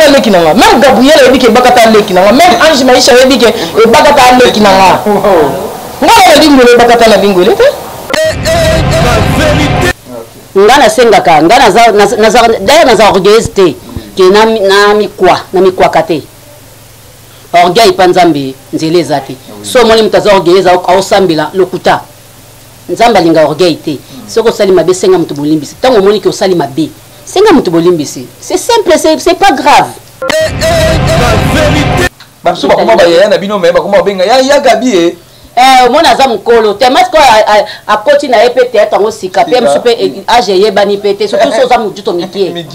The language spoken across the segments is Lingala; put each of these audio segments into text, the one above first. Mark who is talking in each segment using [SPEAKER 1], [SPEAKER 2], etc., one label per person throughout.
[SPEAKER 1] aleki na nga. Même Gabriel ayebi ke Ebakata aleki na nga. Même Ange Maisha ayebi ke Ebakata aleki na nga. Nga na lingwele, Ebakata na lingwele te.
[SPEAKER 2] Nga nasengaka, nga naza, naza, d'ailleurs naza orgueilleuse te ke na, na mikwa, na mikwaka te. Orgueil pa Nzambe nzela eza te. So omoni moto aza orgueilleuse aosambela lokuta. Nzambe alinga orgueil te. Soki osali mabe senga moto bolimbisi. Tango omoni ke osali mabe, senga moto bolimbisi. C'est simple, c'est pas grave.
[SPEAKER 3] Ba misusu bakoma ba yaya na bino mais bakoma babenga ya ya Gabi eh.
[SPEAKER 2] Eh, omoni aza mokolo te mais sikoyo akoti na ye mpe théâtre yango sika mpe mosusu mpe age eyebani mpe te surtout so oza mojuto mikie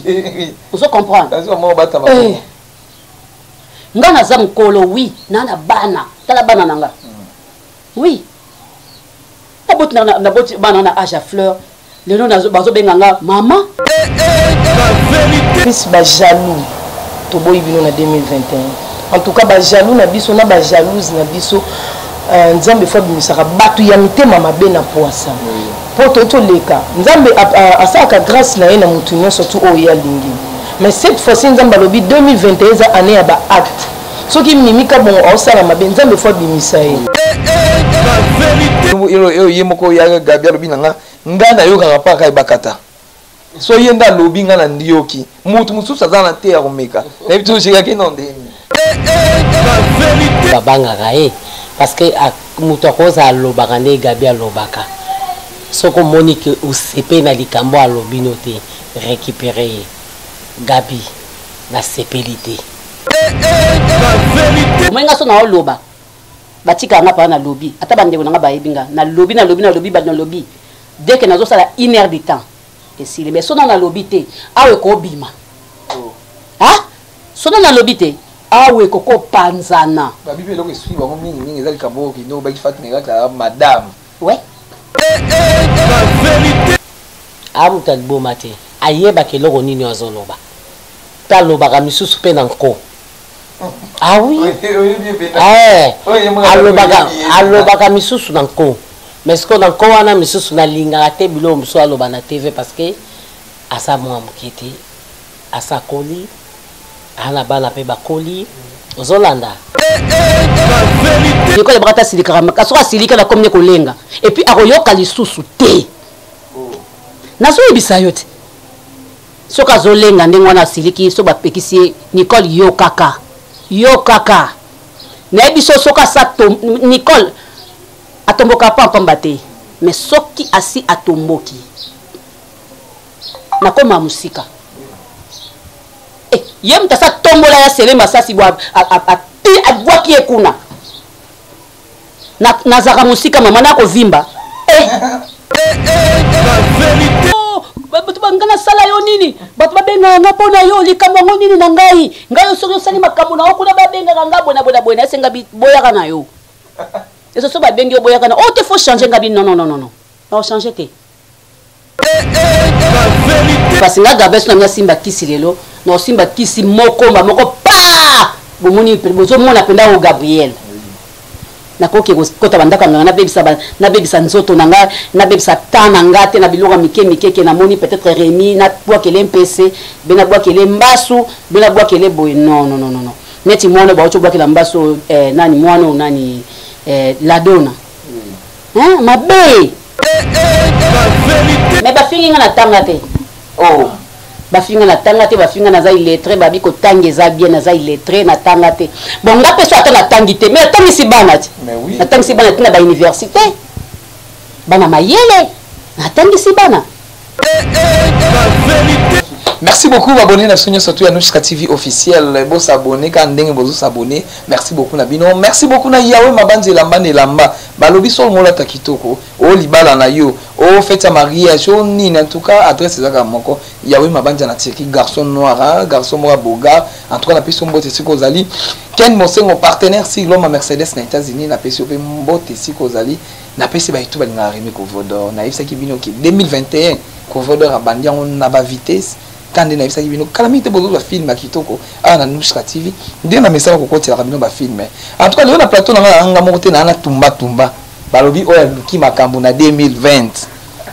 [SPEAKER 2] ozo comprendre. Eh. Nga naza mokolo oui, na na bana, tala bana na nga. Oui. Naboti na, naboti bana na age ya fleur. Lelo bazo benga nga mama.
[SPEAKER 1] Plus ba jaloux toboyi bino na 2021. En tout cas ba jaloux na biso na ba jalouse na biso euh, Nzambe fo abimisaka bato ya mitema mabe na poasa. Po to toleka Nzambe asalaka grâce na ye na mutu nyonso tu oyo ye alingi. Mais cette fois-ci Nzambe alobi 2021 eza année ya ba actes. Soki Mimi Kabongo aosala mabe Nzambe fo abimisa ye.
[SPEAKER 3] Oyo ye moko ya Gabi alobi na nga, nga nayokaka paka ebakata. So ye nde alobi nga na ndiyoki. Mutu mosusu aza na te ya komeka. Nayebi te ojekaki no ndenge.
[SPEAKER 4] Babangaka ye parce que moto akozala alobaka nde Gabi alobaka. Soki omoni ke osepeli na likambo alobi no te, récupérer ye. Gabi, nasepeli te.
[SPEAKER 2] Omoni nga so na oloba batikaka nga paa nalobi ata bandeko na nga bayebi nga nalobi nalobi nalobi nalobi dès que nazosala une heure du temps esili mais so na nalobi te awa ekobima oh. Ah so na nalobi te awa ekokopanzana.
[SPEAKER 3] Babi mpe eloko esui bango mingi mingi eza likambo oyo kino obaki Fatou Miracle madame.
[SPEAKER 2] Ouais.
[SPEAKER 4] Amuta liboma te, ayebaka eloko nini azoloba. Pe alobaka misusu pe na nko. Ah oui. Eh, alobaka alobaka misusu na nko. Mais sikoyo na nko wana misusu nalingaka te biloko mosusu aloba na TV parce que aza mwa moke te. Asakoli, ana bana pe bakoli. Ozolanda.
[SPEAKER 2] Nicole Ebakata asilikaka makasi, soki asilika na komi ne kolenga et puis akoyoka lisusu te. Nazoyebisa yo te. Soki azolenga ndenge wana asiliki, soki bapekisi ye, Nicole yokaka. Yokaka. Nayebi so soki asa tom, Nicole atomboka pa pamba te. Mais soki asi atomboki, nakoma mosika. Eh, ye moto asa tombola ya sele masasi bo abwaki ye kuna. Nazalaka mosika mama nakovimba. Eh. Oh, bato ba nga nasala yo nini? Bato babengaka nga mpo na yo, likambo yango nini na ngai? Ngai yo soki osali makambo na yo kuna babengaka nga boye na boye na boye, nayesenga boyaka na yo. Ezo so babengi yo boyaka na oh te faut changer nga bi non non non non non. Na changer te. Parce nga Gabriel sona simba kisi lelo, na simba kisi moko mba moko pa! Bomoni bozomona penda o Gabriel. Nakoki kokota bandako ya nganga, nabebisa nzoto na nga, nabebisa temps na nga te na biloko ya mike mike ke namoni peut-être Rémi, nabwakele mpese, be nabwakele mbasu, be nabwakele boye. Non, non, non, non, non. Neti mwana bauti obwakela mbasu, eh, nani mwana oyo nani, eh, Ladona. Hein, mabe. Mais bafingi nga na tanga te. Oh. Bafinga na tanga te, bafinga naza illettré, babi kotanga eza bien, naza illettré na tanga te. Bon nga pe so ata na tangi te, mais natangisi bana ti. Natangisi bana ti na ba université. Bana mayele, natangisi bana.
[SPEAKER 3] Merci beaucoup abonné na biso nyonso tu ya Nouchka TV officiel. Bo s'abonner ka ndenge bozo s'abonner. Merci beaucoup na bino. Merci beaucoup na Yahweh Mabanzi elamba na elamba. Balobi solo molata kitoko. O libala na yo, o fête ya mariage, o nini en tout cas adresse ezaka moko. Yahweh Mabanzi na Turquie, garçon noir, hein, garçon moko boga. En tout cas na pesi mbote siko ozali. Ken Mosengo partenaire si l'homme Mercedes na États-Unis na pesi pe mbote siko ozali. Na pesi ba etu balingaka Remy Kovodor. Na yebisaki bino ke 2021 Kovodor abandi yango na ba vitesse. Kande na yebisaki bino kala mingi te bozozwa film ya kitoko awa na Nouchka TV. Nde na mesana kokotelaka bino ba film. En tout cas lelo na plateau na nga na nga moko te na na tumba tumba. Balobi oyo aluki makambo na 2020.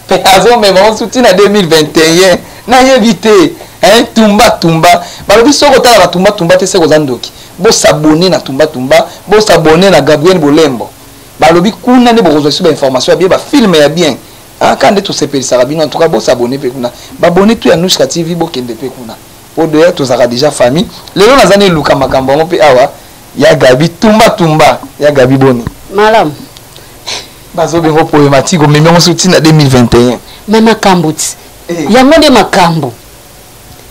[SPEAKER 3] Pe azomema osuti na 2021. Nayebi te. Hein, tumba tumba. Balobi soki otalaka tumba tumba te seko oza ndoki. Bo s'abonner na tumba tumba, bo s'abonner na Gabriel Bolembo. Balobi kuna nde bokozwa lisusu ba information ya bien, ba film ya bien. Ah, kaka nde tosepelisaka bino en tout cas bo s'abonner pe kuna. Ba abonner tout ya Nouchka TV bokende pe kuna. Po deja tozalaka deja famille. Lelo naza na eluka makambo yango pe awa ya Gabi tumba tumba ya Gabi boni.
[SPEAKER 2] Malamu.
[SPEAKER 3] Bazobengo problématique omemi yango soki na 2021.
[SPEAKER 2] Mais makambo ti. Eh. Yango nde makambo.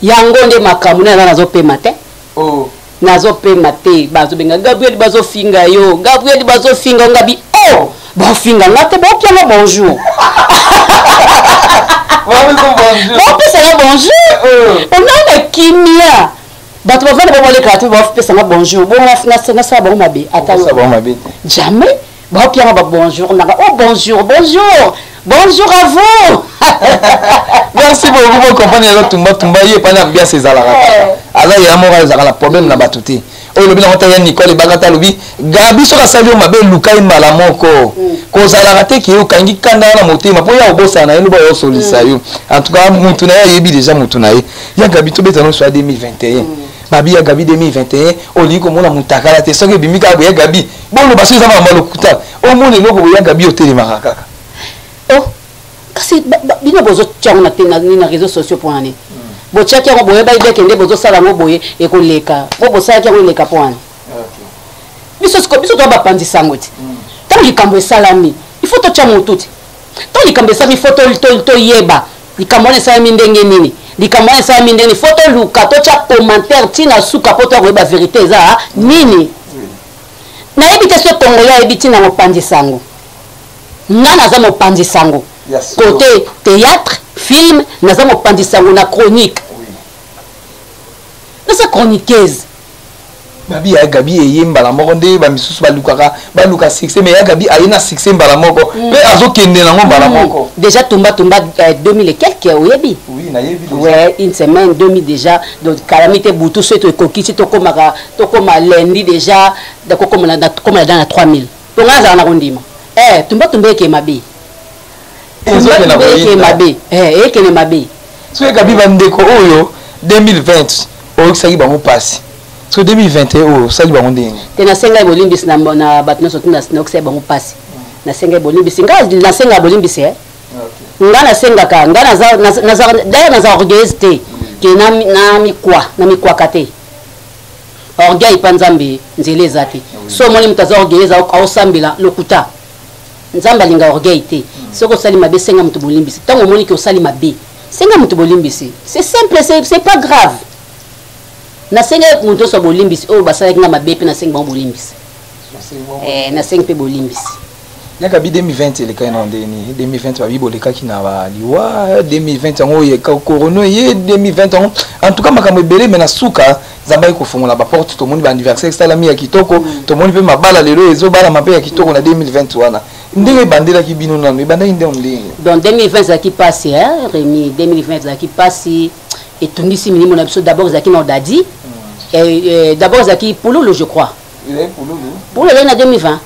[SPEAKER 2] Yango nde makambo na nazopema te.
[SPEAKER 3] Oh.
[SPEAKER 2] Nazopema te bazobenga Gabriel bazofinga yo. Gabriel bazofinga ngabi oh bafinga nga te bopianga bonjour. Bopesa nga bonjour. Ona na kimia. Bato bavanda baboleka te bapesa nga bonjour. Bongo nasala bango mabe ata jamais. Baopianga ba bonjour nanga oh bonjour bonjour bonjour à vous.
[SPEAKER 3] Merci beaucoup pour comprendre eza tumba tumba ye pana ambiance ezalaka kaka. Aza ya moko ezalaka na problème na bato te. Oyo lobi na kota ya Nicole ebaka ta lobi Gabi soki asali yo mabe luka ye mbala moko. Kozalaka te ke okangi kanda wana motema po ya obosana na ye loba yo solisa yo. En tout cas mutu na ye ayebi déjà mutu na ye. Ya Gabi tobeta no soit 2021. Babi ya Gabi 2021 olingi komona mutakala te soki ebimi kaka boye ya Gabi boloba soki eza makambo ya lokuta omona eloko boye ya Gabi otelemaka kaka.
[SPEAKER 2] Oh kasi bino bozotia yango na, na, na réseaux sociaux mpo na nini? Botiaki yango boyebaki bien kende bozosala yango boye ekoleka po bosalaki yango eleka mpo wana biso siko biso toya bapanzi sango ti ntango likambo esalami il faut totya motu ti ntango likambo esalami il faut toyeba likambo wana esalami ndenge nini, likambo wana esalami ndenge nini, faut toluka totya commentaire ntina suka mpo toya koyeba vérité eza nini. Nayebi te soki congolais ayebi ntina mopanzi sango. Nga naza mopanzi sango côté théâtre, film, naza mopanzi sango na chronique. Naza chroniqueuse.
[SPEAKER 3] Babi ya Gabi eye mbala moko nde ba misusu balukaka baluka succès mais ya Gabi aye na succès mbala moko pe azokende nango mbala moko.
[SPEAKER 2] Déjà tumba tumba 2000 et quelques oyebi?
[SPEAKER 3] Oui, nayebi déjà.
[SPEAKER 2] Ouais, une semaine 2000 déjà. Donc calamité butu soki tokokisi tokomaka tokoma lundi déjà nakokoma na nakoma na 3000. Donc nga nazala na kondima. Eh tumba tumba eke mabe. Tumba tumba eke mabe. Eh ekende mabe.
[SPEAKER 3] Soki Gabi bandeko oyo 2020 oyokisaki bango pasi. So 2021 oyo osali bango ndenge nini?
[SPEAKER 2] Te nasengai bolimbisi na na bato nyonso tu nayokisaki bango pasi. Nasengai bolimbisi. Nga nasengaka bolimbisi eh. Nga nasengaka, nga naza naza d'ailleurs naza orgueilleuse te. Ke na na mikwa, na mikwaka te. Orgueil pa Nzambe nzela eza te. So omoni moto aza orgueilleuse aosambela lokuta. Nzambe alinga orgueil te. Soki osali mabe senga moto bolimbisi. Tango omoni ke osali mabe, senga moto bolimbisi. C'est simple, c'est pas grave. Nasengi moto nyonso bolimbisi oyo basalaki nga mabe mpe nasengi bango bolimbisi. Eh, nasengi mpe bolimbisi.
[SPEAKER 3] Yaka bi 2020 elekaki na ndenge nini? 2020 babi bolekaki na ba liwa, 2020 yango ye corona ye 2020 yango en tout cas makambo ebele mais na suka Nzambe ayi kofongola ba porte, tomoni ba anniversaire esalami ya kitoko, tomoni mpe mabala lelo ezobalama mpe ya kitoko na 2020 wana. Ndenge ebandelaki bino nanu, ebandaki ndenge ndenge?
[SPEAKER 2] Donc 2020 ezalaki pasi hein, Rémi, 2020 ezalaki pasi, etungisi milimo na biso. D'abord ezalaki na Dadi, d'abord ezalaki Pululu je crois.
[SPEAKER 3] Pululu.
[SPEAKER 2] Pululu ezalaki na 2020.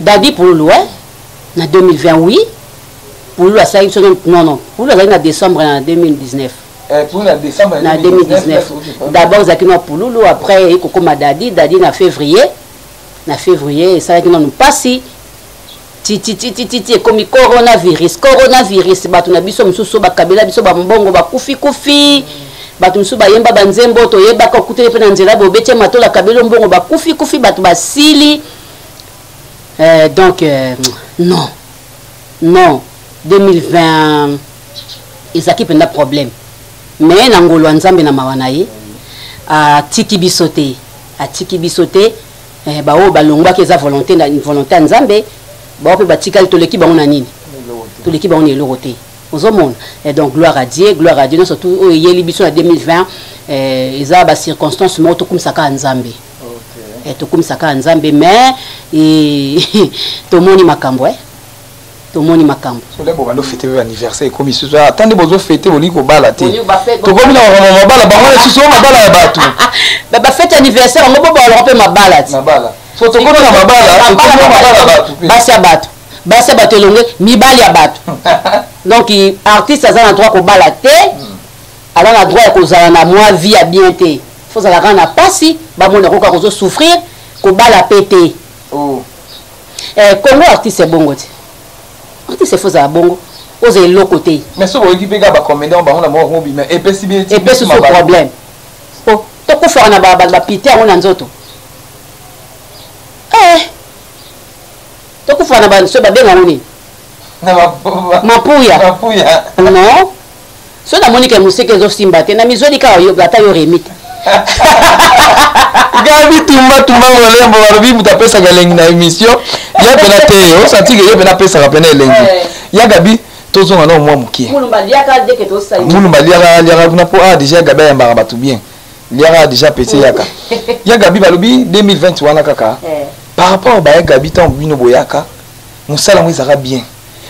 [SPEAKER 2] Dadi Pululu ouais, na 2020 oui. Pululu asalaki biso non non, Pululu azalaki na décembre na 2019.
[SPEAKER 3] Pululu na décembre
[SPEAKER 2] na 2019. D'abord ezalaki na Pululu, après ekokoma Dadi, Dadi na février. Na février esalaki nanu pasi. Ti ti ti ti ti ti ekomi coronavirus, coronavirus bato na biso mosusu bakabela biso ba mbongo bakufi kufi. Bato mosusu bayemba ba nzembo toyebaka okuteli pe na nzela bobeti matola kabelo mbongo bakufi kufi bato basili. Donc non. Non, 2020 ezalaki mpenza problème. Mais na ngolu ya Nzambe na mawa na ye atiki biso te, atiki biso te. Baoyo balongwaki eza volonté na volonté ya Nzambe, baoyo mpe batikali toleki bango na nini? Toleki bango na eloko te. Ozomona? Donc gloire à Dieu, gloire à Dieu. Nyonso tout oyo eyeli biso na 2020 eza ba circonstances moko tokumisaka Nzambe. Tokumisaka Nzambe mais tomoni makambo tomoni makambo.
[SPEAKER 3] Soki bobanda ofete pe anniversaire ekomi susu, ata nde bozofete bolingi kobala te. Tokomi na makambo mabala, bango lisusu oyo mabala ya bato.
[SPEAKER 2] Ba fete anniversaire yango bo balaka pe mabala ti.
[SPEAKER 3] Mabala. So tokomi na mabala, tokomi na mabala ya bato pe.
[SPEAKER 2] Basi ya bato. Basi ya bato elonge, mibali ya bato. Donc artiste aza na droit kobala te. Aza na droit ya kozala na mwa vie ya bien te. Faut ozala kaka na pasi, bamona ko kaka ozo souffrir, kobala pe te.
[SPEAKER 3] Oh.
[SPEAKER 2] Eh, Congo artiste bongo te. Artiste faut ozala bongo. Oza eloko te.
[SPEAKER 3] Mais soki oyoki pe kaka ba comediens bango na bango bima epesi bien
[SPEAKER 2] epesi so problème. Oh, tokufaka na ba ba pite yango na nzoto. Eh. Tokufaka na ba so babenga ngo nini?
[SPEAKER 3] Mapuya.
[SPEAKER 2] Mapuya. Non. Soki namoni ke moseka ezosimba te na mizweli kaka yo ata yo remi te.
[SPEAKER 3] Gabi tumba tumba molembo balobi moto apesaka elengi na émission ya mpena te osanti ke ye mpena apesaka mpena elengi eh. Ya Gabi tozonga nao mwa mokie
[SPEAKER 2] Mulumba
[SPEAKER 3] liaka liaka kuna mpo ah déjà Gabi ayambaka bato bien liaka déjà pete yaka ya Gabi balobi 2020 wana kaka eh. Par rapport baya Gabi ntango bino boyaka mosala yango ezalaka bien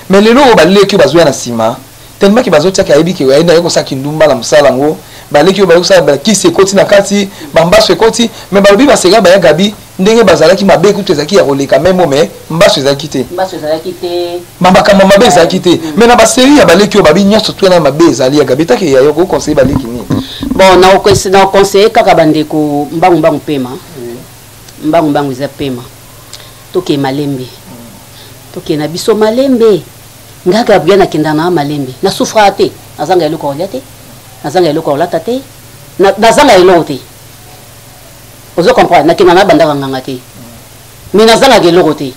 [SPEAKER 3] mais lelo oyo baleki oyo bazoya na nsima tellement ke bazotiaka ayebi ke ayebi naye kosala kindumba na mosala yango baleki oyo baye kosala bakisi ekoti na kati bambasu ekoti mais balobi baseka baya Gabi ndenge bazalaki mabe kutu ezalaki ya koleka meme mais mbasu ezalaki te makambo mabe ezalaki te mm. Mais na baserie ya baleki oyo babi nyonso tu wana mabe ezali ya Gabi etake ya yo koconseille baleki nini?
[SPEAKER 2] Bon, nakoconseille kaka bandeko mbangu mbangu pema mbangu mbangu eza pema tokee malembe tokee na biso malembe. Nga Gabriel nakendaka na malembe, na souffraka te, nazanga eloko ya kolia te, nazanga eloko ya kolata te, nazanga eloko te. Ozo comprendre? Nakendaka na bandaka nganga te, mais nazangaka eloko te.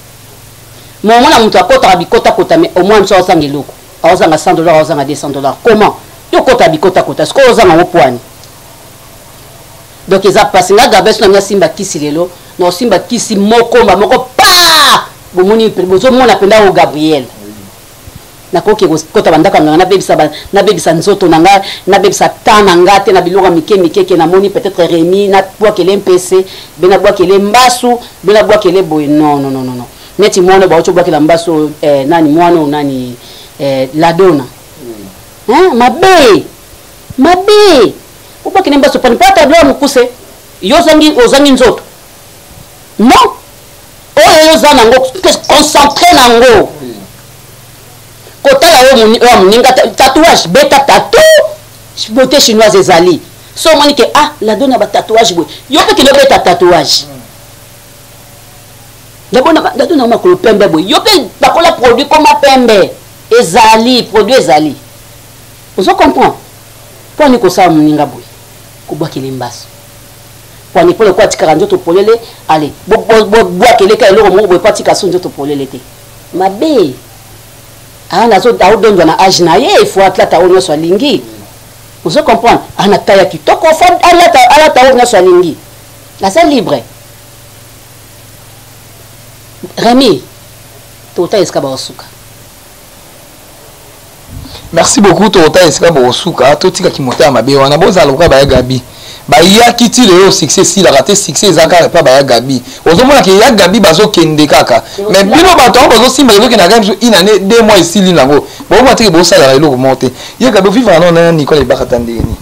[SPEAKER 2] Mais omona moto akotaka bikotakota, mais au moins mosu azanga eloko, azanga 100 dollars, azanga 200 dollars. Comment yo okotaka bikotakota sikoyo ozanga yango pwani? Donc eza pasi. Nga Gabriel so na nasimba kisi lelo, na osimba kisi moko mba moko pa bomoni bozomona mpenza oyo Gabriel nakoki kota bandako ya nganga nabebisa nabebisa nzoto na nga nabebisa temps na nga te na biloko ya mike mike ke namoni peut-être Remi nabwakele mpese be nabwakele mbasu be nabwakele boye. Non, non, non, non. Neti mwana bauti obwakela mbasu eh, nani mwana oyo nani eh, Ladona mm. Mabe mabe obwakele mbasu pani po ata biloko ya mokuse yo ozangi ozangi nzoto non oyo yo oza nango concentré nango kotala oyo moninga tatouage beta tatou beauté chinoise ezali so omoni ke ah Ladona batatouage boye yo mpe kende obeta tatouage Ladona makolo pembe boye yo mpe bakola produit koma pembe ezali produit ezali ozo comprendre mpo ani kosala moninga boye kobwakele mbaso pwani mpo lokola atikaka nzoto polele ale bobwakeleka eloko moko boye mpo atika so nzoto polele te mabe aodondwa na age na ye ifo atlata oyo nyonso alingi ozo comprendre ana taya kitoko fo alata oyo nyonso alingi aza libre. Remi tota esika baosuka.
[SPEAKER 3] Merci beaucoup. Tokota esika bokosuka totikaki motema mabe wana bozala lokola baya Gabi bayaki ti lelo succès esilaka te succès eza kaka epa baya Gabi ozomona ke ya Gabi bazokende kaka mais bino bato yango bazosimba ezokende kaka biso une année 2 mois esili nango bomona teke bosalaka eloko moko te. Ye Gabi ovivaka nao na Nicole ebakata ndenge nini?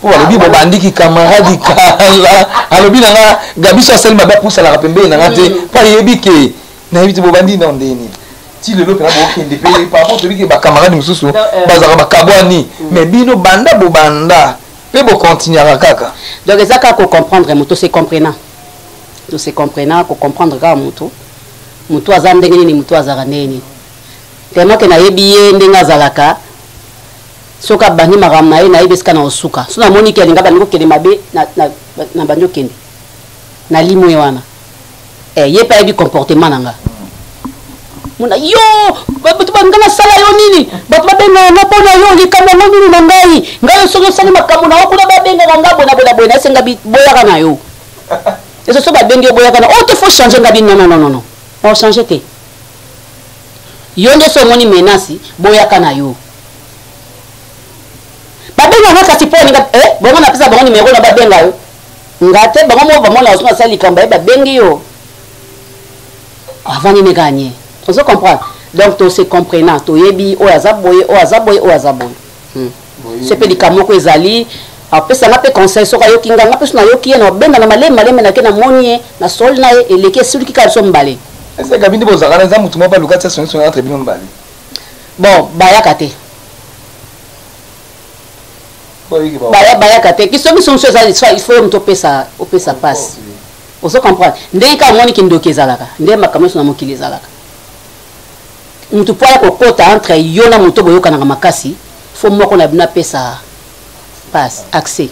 [SPEAKER 3] Po balobi bobandiki camarade kala alobi na nga Gabi so asali mabe apusanaka pembeni na nga te mpo ayebi ke nayebi te bobandi nao ndenge nini ti lelo mpena bokende mpe par rapport toyebi ke bacamarade mosusu bazalaka bakabwani mais bino banda bobanda mpe bokontinuaka kaka.
[SPEAKER 2] Donc eza kaka kocomprendre moto se comprenant to se comprenant kocomprendre kaka moto moto aza ndenge nini moto azalaka ndenge nini tellement ke nayebi ye ndenge azalaka soki abandi makambo na ye nayebi esika na kosuka so namoni ke alinga bandi kokende mabe na bandi okende nalimwe wana eh, ye mpe ayebi comportement na nga mona yo bato balinga nasala yo nini bato babengaka nga mpo na yo likambo yango nini na ngai ngai soki osali makambo na yo kuna babengaka nga boye na boye na boye nayesenga boyaka na yo eso so babengi yo boyaka na oyo te faut changer nga bi non non non non ochange te yo nde so omoni menace boyaka na yo babenga nga kasi mpo oninga eh, bongo napesa bango nimero na babenga yo nga te bango moko bamona oso nasali likambo ye babengi yo avandi ne kaka nie ozo comprendre. Donc to se comprenant toyebi oyo aza boye oyo aza boye oyo aza boye hmm. So mpe likambo moko ezali apesa nga mpe conseil soki ayoki nga nga mpe so nayoki ye na obenda na malemi malemi nake namoni ye na soli na ye eleki esiliki kaka biso mibale.
[SPEAKER 3] Ese Gabi nde bozalaka na eza motu moko aluka tia songisongi entre bino mibale?
[SPEAKER 2] Bon, bayaka te. Baya bayaka te. Kiso biso mosusu eza il faut moto opesa opesa passe. Ozo comprendre? Ndenge kaka omoni kindoki ezalaka, nde makambo nyonso na mokili ezalaka. Moto po aya kokota entre yo na moto boyokanaka makasi, faut moko na bino apesa passe, accès.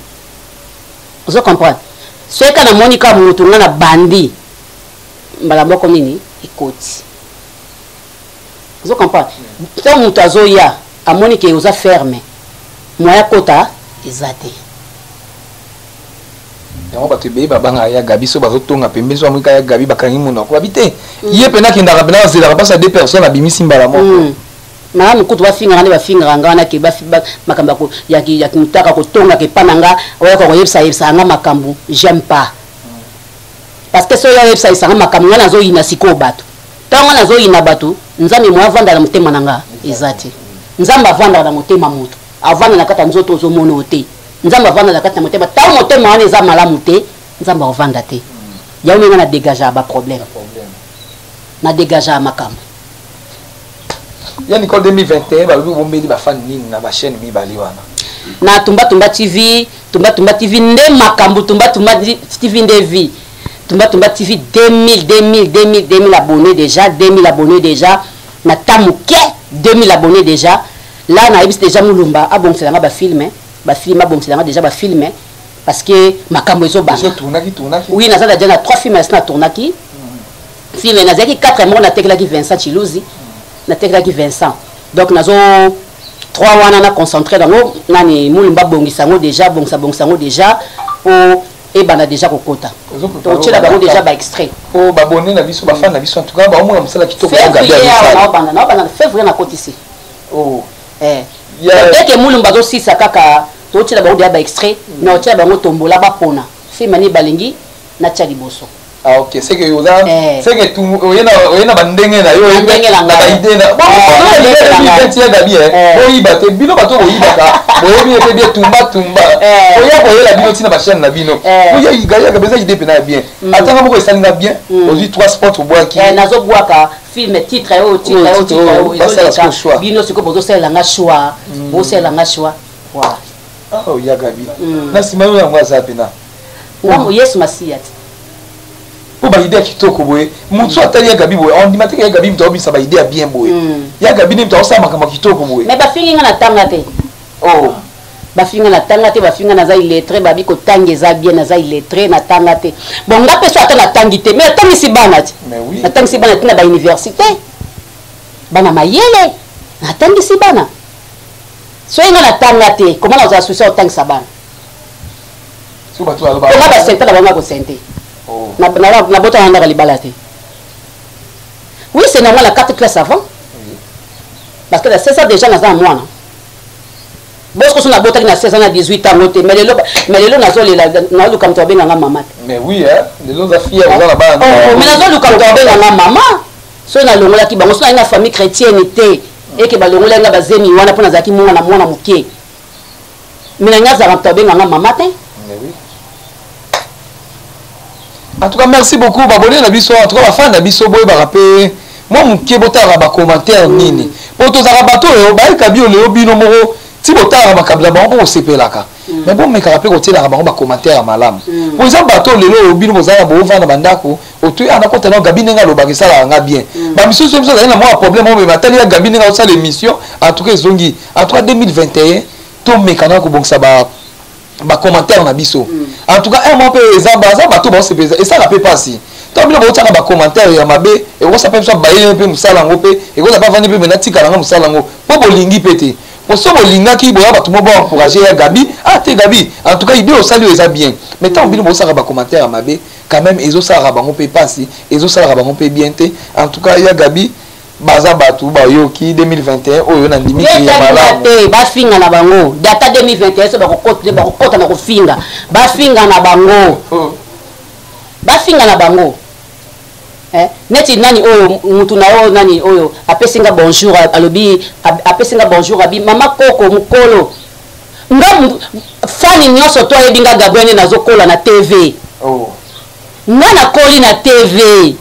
[SPEAKER 2] Ozo comprendre? Soki kaka namoni kaka moto nga na bandi mbala moko nini ekoti. Ozo comprendre? Ntango moto azoya amoni ke oza ferme, moyen akota eza te.
[SPEAKER 3] Yango bato ebele babangaka ya Gabi, so bazotonga pembeni, so bamonika ya Gabi bakangi monoko, babi te ye mpena akendaka mpena azelaka mpasi ya deux personnes abimisi mbala moko.
[SPEAKER 2] Malamu kutu bafingaka nde bafingaka nga wana ke makambo ya kimutaka kotongaka epa na nga, oyaka koyebisa yebisaka nga makambo, j'aime pas. Parce que soki oyebisa yebisaka nga makambo, nga nazoyina sikoyo bato. Ntango nga nazoyina bato, Nzambe moye avanda na motema na nga eza te. Nzambe avandaka na motema moto, avanda na kati ya nzoto ozomona oyo te. Nzambe avanda na kati na motema. Ntango motema wana eza malamu te, Nzambe akovanda te. Yango ndenge nga na degageaka ba problème, na degageaka makambo.
[SPEAKER 3] Ya Nicole, 2021 balobi obombeli bafani nini na bachaîne mibale wana?
[SPEAKER 2] Na Tumba Tumba TV, Tumba Tumba TV nde makambo, Tumba Tumba TV nde vie. Tumba Tumba TV 2000, 2000, 2000, 2000 abonnés déjà, 2000 abonnés déjà. Na temps moke, 2000 abonnés déjà. Là nayebisi déjà Mulumba abongisela nga ba film, ba film abongisela nga déjà ba film parce que makambo ezobanda.
[SPEAKER 3] Tournaki, tournaki.
[SPEAKER 2] Oui, naza déjà na 3 films na tournaki. Film nazalaki 4 moko natekelaki Vincent Chiluzi, natekelaki Vincent. Donc nazo 3 wana na concentré nango nani Mulumba bongisa yango déjà, bongisa bongisa yango déjà po ebanda déjà kokota. Tokotiela bango déjà ba extrait.
[SPEAKER 3] Po babone na biso, bafan na biso, en tout cas baomona mosala kitoko ya Gabi.
[SPEAKER 2] Février naobanda, naobanda février nakotisi.
[SPEAKER 3] Oh.
[SPEAKER 2] Dès que Mulumba azosisa kaka tokotiela bango déjà ba extrait, na otiela bango tombola bapona film ani balingi natia liboso.
[SPEAKER 3] Ah ok, c'est que oza, c'est que tu oyena oyena ba ndenge na yo,
[SPEAKER 2] ndenge na
[SPEAKER 3] ba idée na. Bon, bon, ya Gabi, hein. Boyiba te, bino bato boyibaka. Boyebi ete bien tumba tumba. Oya koyela bino tina ba chaîne na bino. Oya ya Gabi eza idée pena bien. Atanga moko esalinga bien, ozwi 3 spots obwaki.
[SPEAKER 2] Nazobwaka film titre oyo, titre oyo, titre oyo, ezoleka. Bino sikoyo bozosalela nga choix, bozosalela nga choix. Voilà.
[SPEAKER 3] Ah, ya Gabi. Na sima yo yango aza pena.
[SPEAKER 2] Ngambo Yesu Masiya te.
[SPEAKER 3] Po ba idée ya kitoko boye, moto so atali ya Gabi boye, ondima te ke ya Gabi moto aobimisa ba idée ya bien boye. Ya Gabi nde moto aosala makambo ya kitoko boye.
[SPEAKER 2] Mais bafingi nga na tanga te.
[SPEAKER 3] Oh.
[SPEAKER 2] Bafinga na tanga te, bafinga naza illettré, babi kotanga eza bien, naza illettré na tanga te. Bon, nga pe so ata natangi te, mais natangisi bana te.
[SPEAKER 3] Mais oui.
[SPEAKER 2] Natangisi bana te na ba université. Bana mayele, natangisi bana. Soki nga natanga te, comment nazala souci ya kotangisa bana?
[SPEAKER 3] So bato baloba.
[SPEAKER 2] Nga ba sente na bango ya kosente.
[SPEAKER 3] Oh.
[SPEAKER 2] Na bota na ndaka libala te. Oui, c'est normal, la 4 classes avant.
[SPEAKER 3] Oui.
[SPEAKER 2] Parce que la 16 ans déjà naza na mwana. Bosco so nabotaki na 16 ans na 18 ans te, mais lelo, mais lelo nazolela, naluka moto abenga nga mama te.
[SPEAKER 3] Mais oui, hein, lelo oza fier, oza na bana.
[SPEAKER 2] Oh, mais nazoluka moto abenga nga mama. So nalongolaki bango, so nali na famille chrétienne te, eke balongolaki nga bazemi wana mpo nazalaki mwana, mwana moke. Mais na nga azalaka moto abenga nga mama te.
[SPEAKER 3] Mais oui. En tout cas, merci beaucoup. Babone na biso, en tout cas, bafan na biso, boyebaka pe mwa moke botalaka ba commentaire nini. Po tozalaka bato oyo bayeka bio lelo bino moko ti botalaka makambo na bango mpo kosepelaka. Mais bomekaka mpe kotielaka bango ba commentaire ya malamu. Po eza bato oyo lelo oyo bino bozala bovanda na bandako, otoyi ah nakota na Gabi ndenge alobaka esalaka nga bien. Ba misusu biso azali na mwa problème oyo batali ya Gabi ndenge azosala émission, en tout cas ezongi. En tout cas 2021 tomeka na kobongisa ba ba commentaire na biso. En tout cas un mois pe eza baza bato baosepelisa esalaka pe pasi. Ntango bino botiaka ba commentaire ya mabe, ekokosa pe biso baye pe mosala yango pe ekoza pe avandi pe mena tika nanga mosala yango po bolingi pe te. Po so bolingaki boya bato mo bo encourager ya Gabi, ah te Gabi, en tout cas idée osali oyo eza bien. Mais ntango bino bosaka ba commentaire ya mabe, quand même ezosalaka bango pe pasi, ezosalaka bango pe bien te. En tout cas ya Gabi baza bato bayoki 2021 oyo na ndimi ke ya malamu.
[SPEAKER 2] Te, bafinga na bango. Data 2021 so bakokota, bakokota na kofinga. Bafinga na bango.
[SPEAKER 3] Oh.
[SPEAKER 2] Bafinga na bango. Eh, neti nani oyo mutu na oyo nani oyo apesi nga bonjour, alobi, apesi nga bonjour abi mama koko mukolo. Nga fani nyonso to ayebi nga Gabriel nde nazokola na TV.
[SPEAKER 3] Oh.
[SPEAKER 2] Nga nakoli na TV.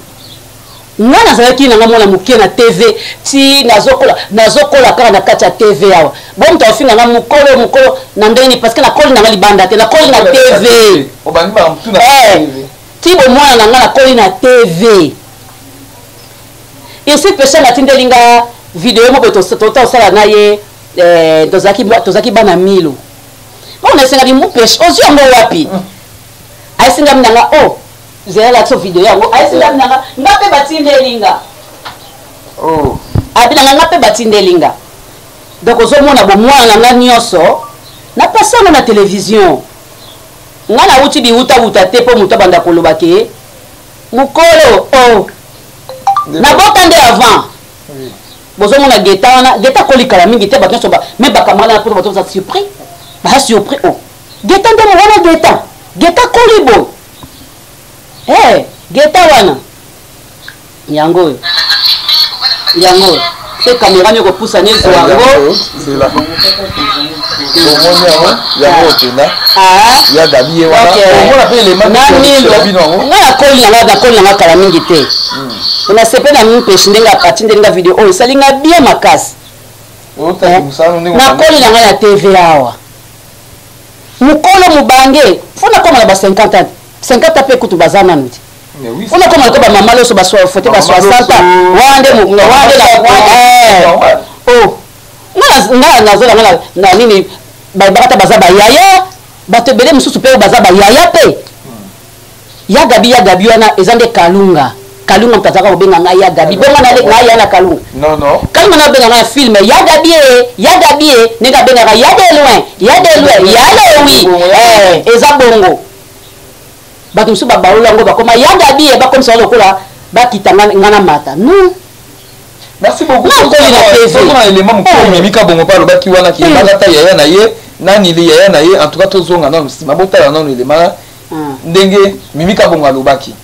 [SPEAKER 2] Nga nazalaki na nga mwana moke na TV ti nazokola nazokola kaka na kati ya TV awa. Bo moto afinga nga mokolo mokolo na ndenge nini parce que nakoli na nga libanda te nakoli na TV.
[SPEAKER 3] Obandi ba mtu na
[SPEAKER 2] eh,
[SPEAKER 3] TV.
[SPEAKER 2] Ti bomwana na nga nakoli na TV. Esi peshanga atindeli nga video moko tota osala na ye eh, tozalaki tozalaki bana milo. Bongo nasengaki mupeshe ozwi yango wapi? Ayesengami na nga oh zela lakisa video yango ayesi nga nanga nga mpe batindeli nga
[SPEAKER 3] oh.
[SPEAKER 2] abi nanga nga mpe batindeli nga donc ozomona bomwana na nga nyonso napasi yango na televizio nga nauti biwutawuta te mpo moto abanda koloba ke mokolo o oh. nabota nde avant bozomona geta wana geta akoli kala mingi te bato nyonso me bakamala na poto bato baza surpris baza surpris o oh. geta nde wana geta geta akoli boye Hey, geta wana yango oyo yango oyo se kamera nio kopusa nezwa yango
[SPEAKER 3] zela omoni yango yango mpena
[SPEAKER 2] ah.
[SPEAKER 3] ya gabi ye wana omona mpe elema bino yango
[SPEAKER 2] nga nakoli nanga nakoli nanga kala mingi te hmm. nasepe na mpeshi ndenge atindeli nga video oyo esali nga bien makasi nakoli nanga na tv awa mokolo mobange fo nakoma na ba 50 ans 50 ans mpe kutu baza nanu te fo nakoma lokola bamama loso bafote ba 60 ans wana nde wana nde oh nga nazola nga na nini bayebaka ta baza bayaya bato ebele mosusu mpe baza bayaya mpe ya gabi ya gabi wana eza nde kalunga kalunga moto azalaka kobenga ngai ya gabi bongo ngai ya na kalunga kalunga na abenga ngai na film ya gabi e ya gabi e ndenge abengaka ya de loin ya de loin ya lewi eh, eza bongo bato mosusu babaola yango bakoma ya gabi e bakomisa lokola bakita ngai na mata non
[SPEAKER 3] merci beaucoup na elema mokolo mimi kabongo mpe alobaki wana kiyebaka ta yaya na ye nani li yaya na ye en tout cas tozonga nanu nsima botala nanu elema ndenge mimi kabongo alobaki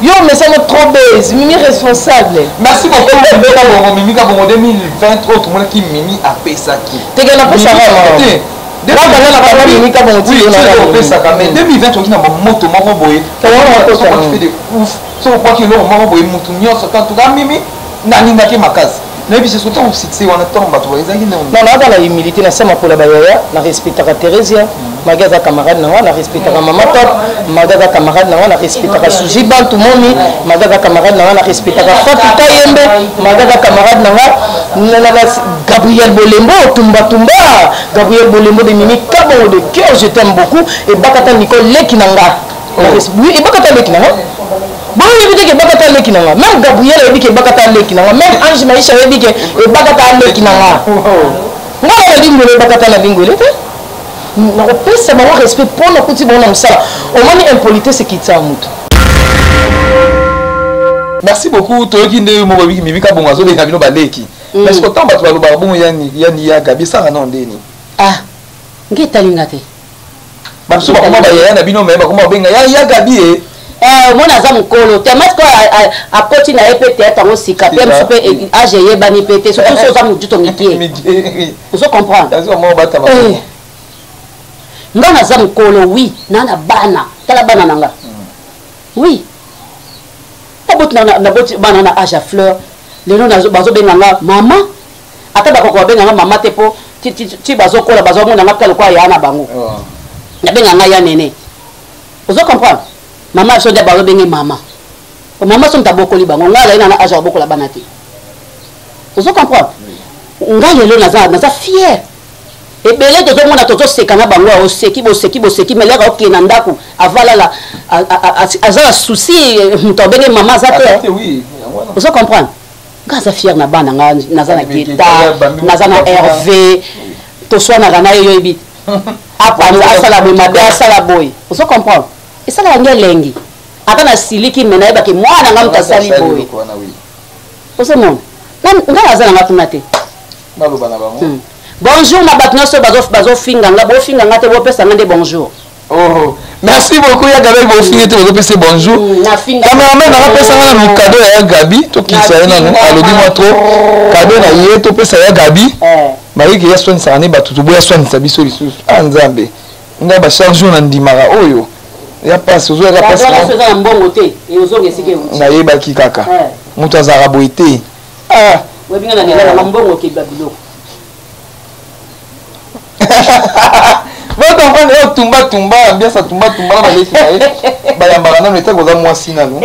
[SPEAKER 1] yo omesana trop base mimi responsable
[SPEAKER 3] merci beaucoup mimi kabongo mimi kabongo 2020 oyo tomonaki mimi apesaki
[SPEAKER 1] teke napesaka
[SPEAKER 3] te opesaka mais 2020 oki na moto moko boye de ouf soki okwaki eloko moko boye motu nyonso en tout cas mimi nalingaki makasi nayebi se soki ntango succès wana ntango bato ezalaki
[SPEAKER 1] non naza na humilité na se makolo ya bayaya na respectaka theresia magi aza camarade na nga na respectaka mama top magi aza camarade na nga na respectaka suzi bantu momi magi aza camarade na nga na respectaka fatu kayembe magi aza camarade na nga gabriel bolembo tumba tumba gabriel bolembo de mimi kabongo de cœur je t'aime beaucoup ebakata nicole leki na nga oh. Ebakata leki na nga boyebi te ke ebakata leki na nga meme gabriel ayebi ke ebakata leki na nga meme ange maisha ayebi ke ebakata leki na nga nga na lingwele ebakata na lingwele te nakopesa bango respect mpo nakuti bango na mosala omoni impolitesse ekitisa moto
[SPEAKER 3] merci beaucoup toyoki nde moko ebiki mimi kabongo azobenga bino baleki mm. mais soki ntango bato balobaka bongo yani yani ya gabi esanga nao ndeni
[SPEAKER 2] ah nge etalinga te
[SPEAKER 3] bamosusu bakoma bayaya na bino me bakoma babenga ya ya gabi e
[SPEAKER 2] eh, omoni aza mokolo te mati ko akoti na ye mpe théâtre yango sika mpe mosu mpe eh, age eyebani mpe te surtout so oza mojuto mikie ozo comprendre eh. nga naza mokolo wi na na bana tala bana na nga hmm. oui naboti naboti bana na age ya fleur lelo bazobenga nga mama ata bakoka babenga nga mama te mpo ti bazokola bazomona nga mpe lokola ya na bango oh. nabenga nga ya nene ozo comprendre mama biso nde bazobenge mama mama so moto abokoli bango nga azali nana age ya kobokola bana te ozo comprendre nga lelo naza naza fier ebele tozomona tozoseka na bango oseki boseki boseki mais leka okende na ndako avalala aza na souci moto abenge mama aza te ozo comprendre nga aza fier na bana nga naza na geta naza na herve toswanaka na ye yo yebi apanza asala boye mabe asala boye ozo comprendre esalaka nge elengi ata nasiliki me nayebaki mwana nga moto asali boye ozomona nga naza na nga kuna te
[SPEAKER 3] hmm.
[SPEAKER 2] bonjour na bato nyonso bazofinga nga bofinga nga te bopesa nga nde bonjour
[SPEAKER 3] Oh, merci beaucoup ya Gabi bofingi te bozopesa bonjour mm, cameraman akapesa nga nanu cadeau ya Gabi tokisa ye nanu alobi mwa trop cadeau na ye topesa ya Gabi eh. mayeke ya swanisaka ne bato toboya swanisa biso lisusu a ah, nzambe nga bacharge oyo nandimaka oyo Ya pasi ozoyaka
[SPEAKER 2] pasi eza na mbongo te ozonga esika euti
[SPEAKER 3] nayebaki kaka eh. Moto azalaka boye te.
[SPEAKER 2] Ah. Oyebi nga nalelaka na mbongo okeba biloko.
[SPEAKER 3] Bocomprendre oyo tumba tumba ambiance ya tumba tumba na baleki na ye bayambaka nano etaki oza mwasi nano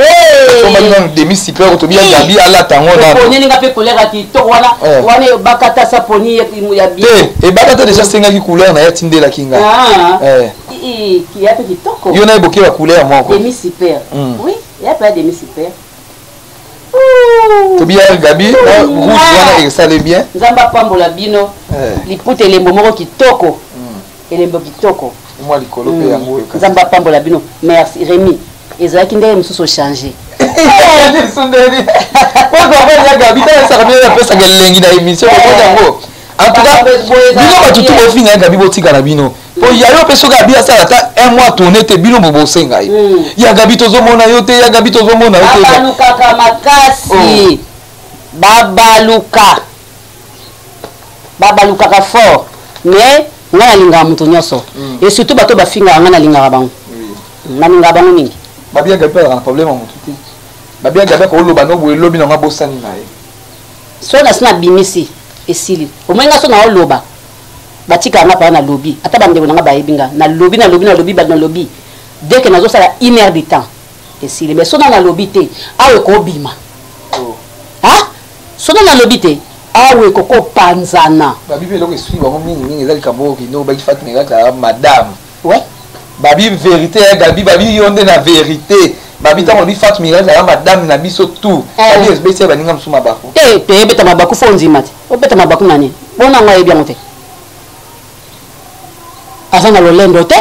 [SPEAKER 3] sombaki nano demi super tobi ya Gabi alata yango
[SPEAKER 2] nanoponeli nga mpe couleur ya kitoko wana eh. Wana ebakata sa poni ya
[SPEAKER 3] bien te ebakata déjà asengaki couleur na ye atindelaki nga
[SPEAKER 2] ah. Eh. Ya mpe kitoko
[SPEAKER 3] yo na ye boke ba couleur moko
[SPEAKER 2] demi super hmm. Oui ya mpe ya demi super.
[SPEAKER 3] Tobi ya Gabi rouge wana esale bien.
[SPEAKER 2] Nzambe apambola bino eh. Liputa elembo moko kitoko hmm. Elembo kitoko
[SPEAKER 3] mwa likolo mpe yango.
[SPEAKER 2] Nzambe apambola bino. Merci Rémi, ezalaki ndenge mosusu ochange.
[SPEAKER 3] Gabi taesaka bino apesaka elengi na émission yango. En tout cas bino bato tu bofinga ya Gabi, botika na bino po ya yo mpe soki abi asala ata un mois tourne te, bino bobosenga ye hmm. Ya Gabi tozomona yo te, ya Gabi tozomona yo
[SPEAKER 2] te. Babalukaka makasi oh. Babaluka, babalukaka fort, mais ngai nalingaka moto nyonso hmm. Et surtout bato bafingaka ngai, nalingaka bango, nalingaka bango mingi.
[SPEAKER 3] Babi ya Gabi azalaka na problème ya motu te. Babi ya Gabi akoloba no boye, elobi nango abosani na ye.
[SPEAKER 2] So nasi nabimisi esili omoi nga so naoloba batikaka nga mpana nalobi ata bandeko na nga bayebi nga nalobi nalobi nalobi nalobi dès que nazosala une heure du temps esili. Mais so na nalobi te awa ekobima oh. Ha so na nalobi te awa ekokopanzana.
[SPEAKER 3] Babi mpe eloko esui bango mingimingi eza likambo oyo kino obaki Fatima kaka madame.
[SPEAKER 2] Ouais.
[SPEAKER 3] Babi vérité ya Gabi, babi yo nde na vérité. Babi ntango lobi Fatou Miracle aza madame na biso tout eh. Babi ebeti ya baninga mosusu mabaku
[SPEAKER 2] te te ebeta mabaku fo ondima te obeta mabaku na nini mpona yango ayebi yango te aza na lolendo te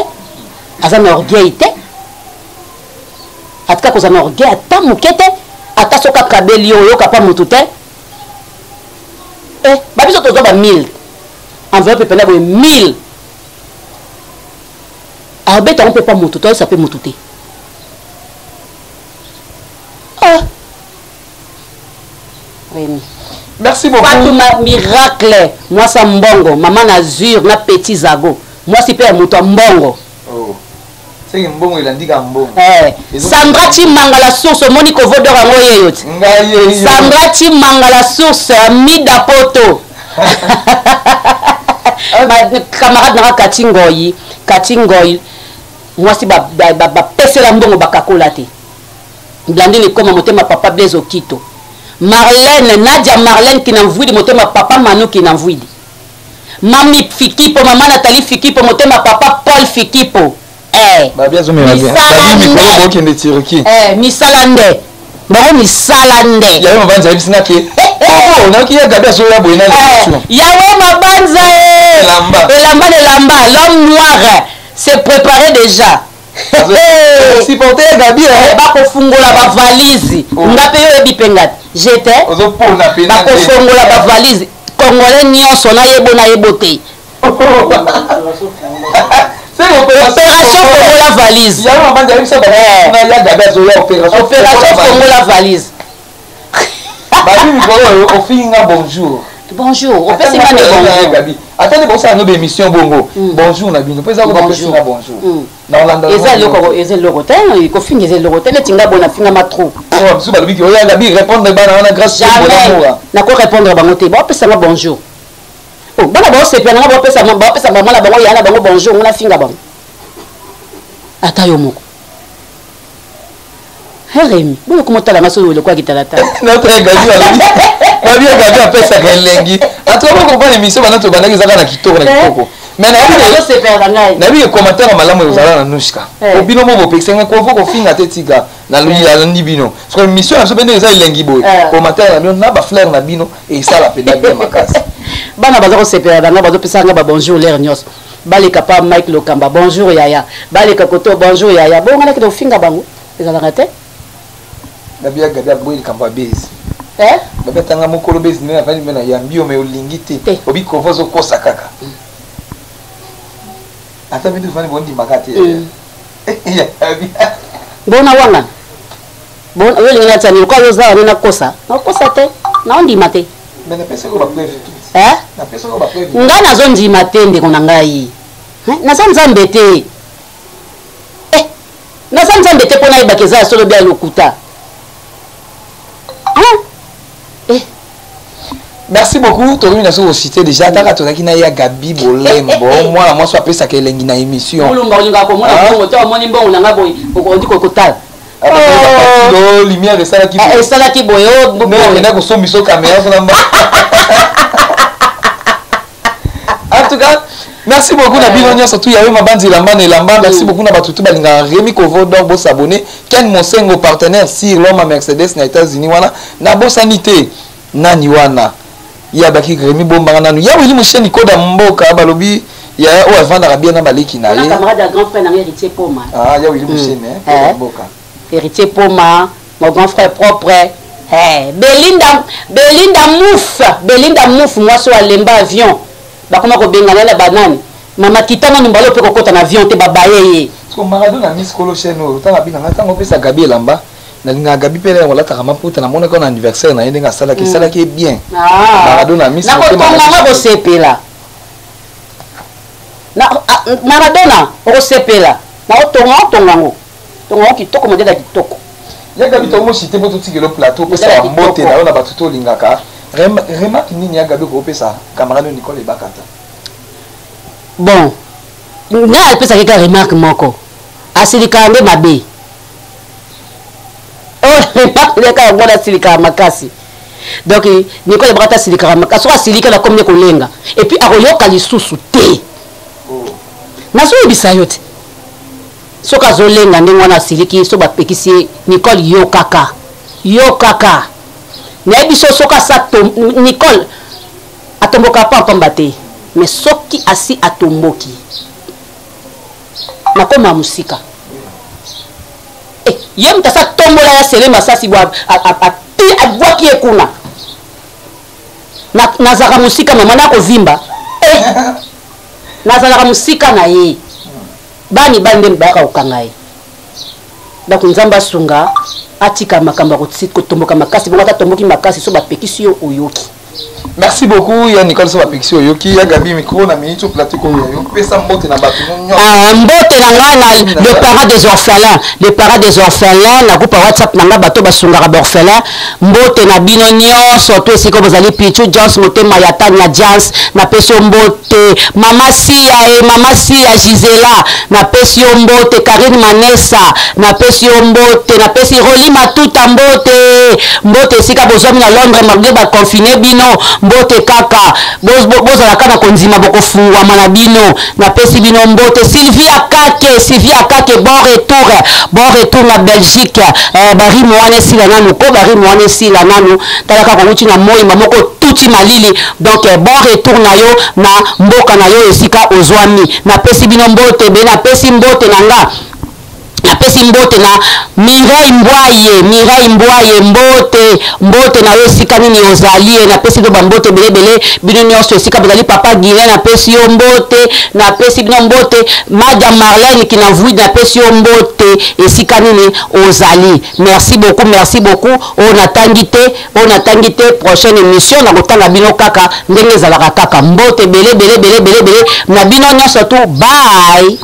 [SPEAKER 2] aza na orgueil te atika kozala na orgueil ata moke te ata soki akabeli yo oyoka pa motu te eh, babiso tozwa ba 1000 enveloppe mpena boye 1000 abeta yango mpe pa motu to ayesa mpe motu te ah. Rémi.
[SPEAKER 3] Merci beaucoup.
[SPEAKER 2] Fatou Miracle, mwasi ya mbongo, mama na Azur na Petit Zago. Mwasi pe ya moto ya mbongo.
[SPEAKER 3] Oh. Seke mbongo elandi ka mbongo.
[SPEAKER 2] Eh. Sandra Chimanga la source omoni kovo d'or yango yeyo ti.
[SPEAKER 3] Ngai yeyo.
[SPEAKER 2] Sandra Chimanga la source Mida Poto. Ma camarade nanga Kati Ngoyi, Kati Ngoyi mwasi bapesela ba, ba, ba mbongo bakakola te. Blandine Koma motema papa Blaise Okito. Marlène Nadia Marlène Kinamvuidi motema papa Manu Kinamvuidi. Mami Fikipo mama Nathalie Fikipo motema papa Paul Fikipo. Eh.
[SPEAKER 3] Misala nde.
[SPEAKER 2] Eh, misala nde. Bango misala nde.
[SPEAKER 3] Yawe Mabanza ayebisi nga ke oh, nayoki ya Gabi azoya boye na
[SPEAKER 2] eh, Yawe Mabanza eh.
[SPEAKER 3] Elamba.
[SPEAKER 2] Elamba elamba, l'homme noir s'est préparé déjà.
[SPEAKER 3] Supporter ya Gabi
[SPEAKER 2] eh. Bakofungola bavalise oh. Nga mpe yo oyebi mpe nga jete bakofongola bavalise congolais nyonso nayebo nayebo te opération fongola valise, opération fongola valise.
[SPEAKER 3] Babi mikolo oyo ofingi nga bonjour.
[SPEAKER 2] Bonjour opesi nga nde bonjour.
[SPEAKER 3] Gabi ata nde bosala no baémission bongo hmm. Bonjour na bino mpo eza ko bapesi nga bonjour hmm.
[SPEAKER 2] Na olanda eza eloko eza eloko te kofinga eza eloko te neti nga boye nafingama trop.
[SPEAKER 3] Oh, biso balobi ki oya Gabi répondre bana wana grâce.
[SPEAKER 2] Jamais nako répondre bango te baopesa nga bonjour. Oh, bana baosepela nanga baopesa baopesa mama na bango ya na bango bonjour nga nafinga bango ata yo moko. Rémi, boyo koma otala nga soki lokola kitalatala.
[SPEAKER 3] Gabi Gabi apesaka elengi. En tout cas, bocomprendre émission bana tobandaki ezaka na kitoko na kitoko. Mais nayebi ke commentaire ya malamu ekozala na Nushka. Bino mo bopekisa nga kovo kofinga te tika nalandi bino. Parce que émission na biso mpe ndenge eza elengi boye. Commentaire na bino na bafleur na bino esala mpenza bien makasi.
[SPEAKER 2] Bana baza kosepela na nga bazopesa nga ba bonjour l'air nyonso. Baleka pa Mike Lokamba bonjour yaya. Baleka koto bonjour yaya. Bongo nga nakende kofinga bango ezalaka te.
[SPEAKER 3] Gabi ya Gabi aboyi likambo ya bezi.
[SPEAKER 2] Eh?
[SPEAKER 3] Gabi atanga mokolo bezi nde nafandi mpe na yambi yo me olingi te. Obi kovo ozokosa kaka. Ata bino fandi bondimaka te. Gabi.
[SPEAKER 2] Bona wanga. Bona yo olingi natia nini lokola yo oza wana nakosa. Nakosa te. Naondima te.
[SPEAKER 3] Mais napesaki yo ba preuve tout.
[SPEAKER 2] Eh?
[SPEAKER 3] Napesaki yo ba preuve.
[SPEAKER 2] Nga nazondima te ndeko na ngai. Naza Nzambe te. Eh! Naza Nzambe te mpo nayebaka eza ya solo bia lokuta. Hein? Eh.
[SPEAKER 3] Merci beaucoup tokomi na soki kocite déjà ataka tozalaki na ya Gabi Bolembo mwana mwasi apesaka elengi na émission.
[SPEAKER 2] Mulumba olingaka komona ah. mbongo te omoni mbongo na nga boye okondi kotala.
[SPEAKER 3] Ah, oh. Lumière esalaki
[SPEAKER 2] boye. Esalaki boye.
[SPEAKER 3] Oh, kosombiso caméra kuna mba. En tout cas, merci beaucoup na bino nyonso tu yayo mabanzi elamba na elamba. Merci beaucoup na bato tu balingaka Rémi Kovo donc bo s'abonner. Ken Mosengo partenaire sur l'homme Mercedes na États-Unis wana na bosani te nani wana ya baki Rémi bombanga nanu ya Willy Musheni koda mboka balobi ya oyo avandaka bien na baleki na ye.
[SPEAKER 2] Camarade ya grand frère na Héritier Poma.
[SPEAKER 3] Ah ya Willy Musheni hein koda mboka.
[SPEAKER 2] Héritier Poma, mon grand frère propre. Hey, Belinda, Belinda Mouf, Belinda Mouf, mwasi oyo alemba avion. Bakoma kobengana na banani. Mama kita nanu mbala ope kokota na avion te babaye ye.
[SPEAKER 3] Siko Maradona Miss Kolo chaîne oyo tanga bina nga tango opesa Gabi elamba nalingaka Gabi mpe yango alataka maputa namonaki na anniversaire na ye ndenge asalaki esalaki ye bien.
[SPEAKER 2] Ah.
[SPEAKER 3] Maradona Miss
[SPEAKER 2] nakotonga ngo kosepela. Na Maradona okosepela. Nakotonga otonga ngo. Tonga ngo kitoko modèle ya kitoko.
[SPEAKER 3] Ya Gabi to mo cité po totikelo plateau pesa ba mbote na yo na bato to lingaka. Remarque nini ya Gabi ko pesa camarade Nicole Ebakata?
[SPEAKER 2] Bon, nga apesaki kaka remarque moko. Asilikaka nde mabe. Oh, remarque nde kaka mwana asilikaka makasi. Donc Nicole Ebakata asilikaka makasi. Soki asilika na komi kolenga. Et puis akoyoka lisusu te.
[SPEAKER 3] Oh.
[SPEAKER 2] Nazoyebisa yo te. Soki azolenga ndenge wana asiliki so bapekisi ye Nicole yokaka yokaka nayebi so soki asa Nicole atomboka pa pamba te mais soki asi atomboki nakoma mosika eh, ye moto asa tombola ya sele masasi bo abwaki ye kuna nazalaka mosika mama nakovimba eh, nazalaka mosika na ye Bana mibali nde bayaka kokanga ye. Donc Nzambe asunga atika makambo ya kotomboka makasi bongo ata tomboki makasi so bapekisi yo oyoki.
[SPEAKER 3] Merci beaucoup ya Nicole so bapekisi oyoki ya Gabi micro na minute plateau ko yo pesa mbote na bato nyonso.
[SPEAKER 2] Ah, mbote na ngai na le parent des orphelins, le parent des orphelins na groupe WhatsApp na ngai bato basungaka ba orphelins mbote na bino nyonso to esika bozali Pichu Jones motema ya Tania Jans na pesi yo mbote mama Sia e mama Sia Gisela na pesi yo mbote Karine Manesa na pesi yo mbote na pesi Roli Matuta mbote mbote esika bozwami na Londres malgré ba confine bino mbote kaka bozala kaka na kondima bokofungwama na bino napesi bino mbote Sylvie Akake Sylvie Akake bon retour bon retour na Belgique eh, barime wana esila nanu ko barime wana esila nanu tala kaka outi na moi moko tuti malili donc eh, bon retour na yo na mboka na yo esika ozwami napesi bino mbote be napesi mbote na nga napesi mbote na Mireille Mbwaye Mireille Mbwaye mbote mbote na yo esika nini ozali ye napesi bino bambote ebele ebele bino nyonso esika bozali papa Guilain napesi yo mbote napesi bino mbote Madia Marlène Kinavouid napesi yo mbote esika nini ozali merci beaucoup merci beaucoup oyo natangi te oyo natangi te prochaine émission nakotanga bino kaka ndenge ezalaka kaka mbote ebele ebele ebele ebele ebele na bino nyonso tu bye.